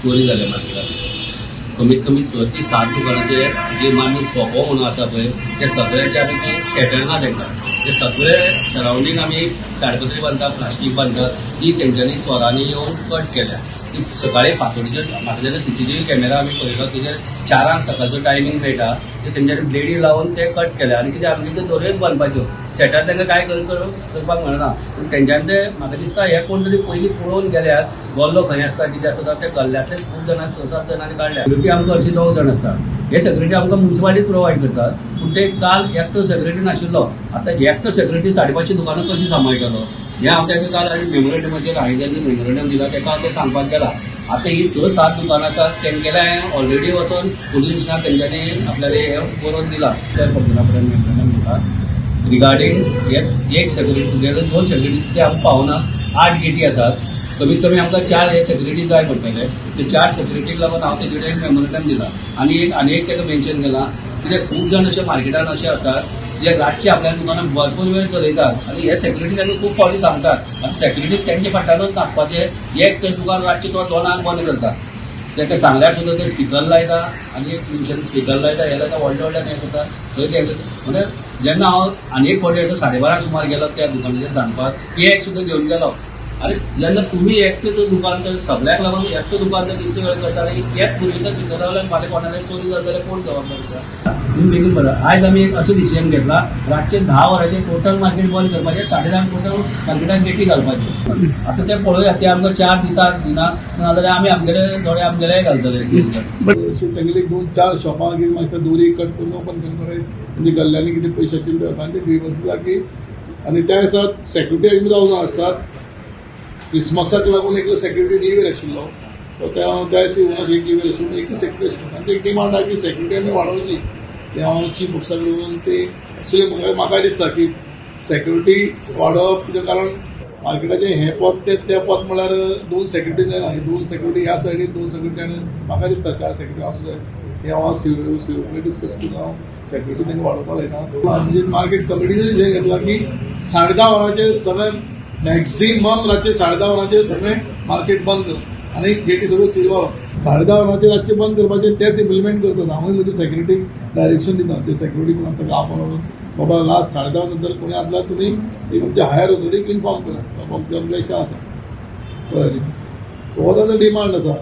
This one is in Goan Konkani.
चोरी जाल्या मार्केटात. कमीत कमी 6 ते 7 दुकानाचे जे मान्य सोपो म्हणून आसा पळय, ते सगळ्याचे आमी ते शेटर ना तांकां, ते सगळे सरावंडींग आमी ताडपत्री बांदता, प्लास्टीक बांदता, ती तेंच्यांनी चोरांनी येवन कट केल्या. ती सकाळी फांतोडीचेर म्हाका जेन्ना सीसीटीव्ही कॅमेरा आमी पळयलो, तेजेर 4 आंक सकाळचो टायमींग मेळटा, ते तेंच्यांनी ब्लेडी लावन ते कट केले. आनी कितें, आमगे त्यो दोरयोच बांदपाच्यो, शेटर तांकां कांय करपाक मेळना. पूण तेंच्यांनी ते म्हाका दिसता हे कोण तरी पयलीं पळोवन गेल्यात, गल्लो खंय आसता, कितें आसता. ते गल्ल्यांतलेच खूब जाणां, 6-7 जाणांनी काडल्या. सेक्युरिटी आमकां हरशीं दोग जाण आसता. हे सेक्युरिटी आमकां मुन्सिपालिटीच प्रोवायड करतात, पूण ते काल एकटो सेक्युरिटी नाशिल्लो. आतां एकटो सेक्युरिटी 550 दुकानां कशी सांबाळटलो, हें हांव ताका काल आनी मेमोरेंडमाचेर हांवें जेन्ना मेमोरेंडम दिला, ताका हांव तें सांगपाक गेला. आतां ही 6-7 दुकानां आसात, तेंगेले हांवें ऑलरेडी वचोन पुलीस स्टेशनार तेंच्यांनी आपल्याले हें बरोवन दिलां. त्या पर्सना कडेन मेमोरेंडम दिला रिगार्डींग हे एक सेक्युरिटी, तुगेले दोन सेक्युरिटी ते आमकां पावना. आठ गेटी आसात, कमीत कमी आमकां चार हे सेक्युरिटी जाय पडटले. ते चार सेक्युरिटीक लागून हांव तेजे कडेन एक मेमोरेंडम दिला आनी एक ताका मेन्शन केलां, कित्याक खूब जाण अशे मार्केटान अशे आसात जे रातचे आपल्या दुकानां भरपूर वेळ चलयतात आनी हे सेक्युरिटी तांकां खूब फावटी सांगतात आनी सेक्युरिटी तेंच्या फाटल्यानूच नाचपाचें. एक तर दुकान रातचें तो 2 आंक बंद करता. ताका सांगल्यार सुद्दां ते स्पिकर लायता आनी एक मनशान स्पिकर लायता, हे लायता, व्हडल्या व्हडल्यान हें करता थंय ते. म्हणजे जेन्ना हांव आनी एक फावटी असो 12:30 सुमार गेलो त्या दुकानाचेर सांगपाक, ती एक सुद्दां घेवन गेलो. आरे, जेन्ना तुमी एकटे तो दुकान तर सगळ्याक लागून एकटो दुकानदार इतले वेळ करता आनी तेच भुरगे तर भितर रावले आनी फाल्यां कोणाकय चोरी जाली जाल्यार कोण जबाबदार आसा? तुम्ही बेगीन बरं. आयज आमी एक असो डिसिजन घेतला, रातचे 10 वरांचेर टोटल मार्केट बंद करपाचें, 10:30 टोटल मार्केटाक गेटी घालपाच्यो. आतां ते पळोवया, ते आमकां चार दितात दिनात, नाजाल्यार आमी आमगेले थोडे आमगेलेय घालतले. अशें तेंगेले दोन चार शॉपां कितें मागीर दोरी कट करून ओपन केलें मरे. म्हणजे गल्ल्यांनी कितें पयशे आशिल्ले ते आसा आनी ते ग्रिवन्स आसा की आनी त्या दिसा सेक्युरिटी आमी दोग जाण आसतात. क्रिसमसाक लागून एकलो सेक्युरिटी लिव्हर आशिल्लो, तो त्या त्या दिसा येवना, एक लिव्हर आशिल्लो, एकली सेक्युरिटी आशिल्लो. तांची एक डिमांड आहा की सेक्युरिटी आमी वाडोवची. ते हांव चीफ ऑफिसर कडेन ते एक्चुली म्हाका दिसता की सेक्युरिटी वाडोवप, कित्याक कारण मार्केटाचें हें पद तें तें पद म्हळ्यार दोन सेक्युरिटी जायना. ही दोन सेक्युरिटी ह्या सायडीन, दोन सेक्युरिटी आनी म्हाका दिसता चार सेक्युरिटी आसूं जाय. हें हांव सीओ कडेन डिस्कस करून हांव सेक्युरिटी तांकां वाडोवपाक लायता. म्हणजे मार्केट कमिटीन जें घेतलां की 10:30 वरांचेर सगळें, मॅक्झिमम रातचे 10:30 वरांचेर सगळें मार्केट बंद करप आनी गेटी सगळ्यो सील मारप. 10:30 वरांचेर रातचें बंद करपाचें, तेच इम्प्लिमेंट करतात. हांवूय म्हजे सेक्युरिटीक डायरेक्शन दिता. ते सेक्युरिटी कोण आसता आपोवन वचून, बाबा, लास्ट 10:30 नंतर कोणी आसल्यार तुमी एक आमच्या हायर ऑथॉरिटीक इन्फॉर्म करा, बाबा, आमचें अमकें अशें आसा. कळ्ळें? सो हो ताजो डिमांड आसा.